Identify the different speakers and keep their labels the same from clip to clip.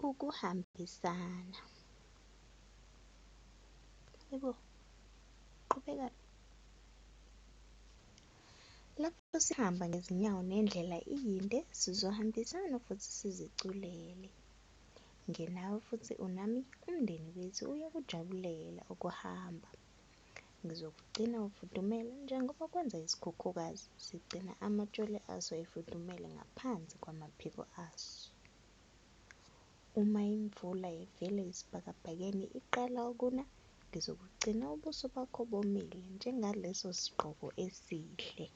Speaker 1: Ukuhambisana. Hayibo, qhubeka. Lapho sihamba ngezinyawo nendlela iyinde, sizohambisana futhi siziculele. Nginawe futhi unami, umndeni wethu uyakujabulela ukuhamba. Ngizokugcina ufudumele njengoba kwenza isikhukhukazi sigcina amantshontsho aso efudumele ngaphansi kwamaphiko aso. Uma imvula ivela esibhakabhakeni iqala ukuna, ngizokugcina ubuso bakho bomile njengaleso sigqoko esihle.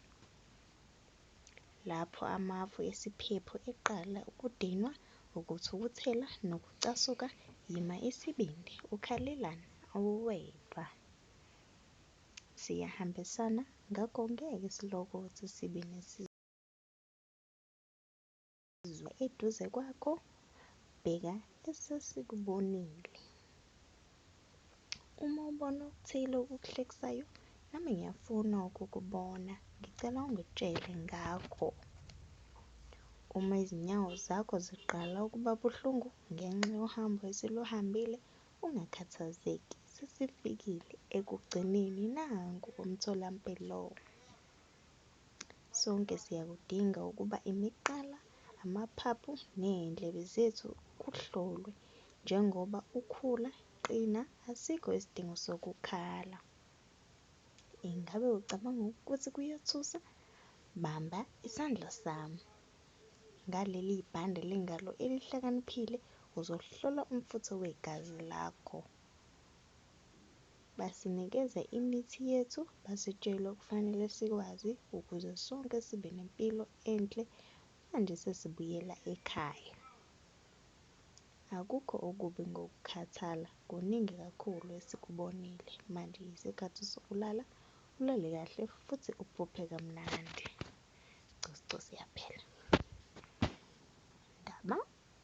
Speaker 1: Lapho amafu esiphepho eqala ukudinwa, ukuthukuthela nokucasuka, yima isibindi, ukhalelani, awuwedwa. Siyahambisana, ngakho ngeke silokothe sibe eduze kwakho, bheka esesikubonile. Uma ubona okuthile okukuhlekisayo, nami ngiyafuna ukukubona, ngicela ungitshele ngakho. Uma izinyawo zakho ziqala ukuba buhlungu ngenxa yohambo esiluhambile, ungakhathazeki, sesifikile ekugcineni, nanku umtholampilo. Sonke siyakudinga ukuba imiqala, amaphaphu ney'ndlebe zethu kuhlolwe. Njengoba ukhula, qina, asikho isidingo sokukhala. Ingabe ucabanga ukuthi kuyothusa? Bamba isandla sami. Ngaleli bhande lengalo elihlakaniphile, uzohlola umfutho wegazi lakho. Basinikeza imithi yethu, basitshele okufanele sikwazi ukuze sonke sibe nempilo enhle. Manje sesibuyela ekhaya. Akukho okubi ngokukhathala, kuningi kakhulu esikubonile. Manje yisikhathi sokulala, ulale kahle futhi uphuphe kamnandi.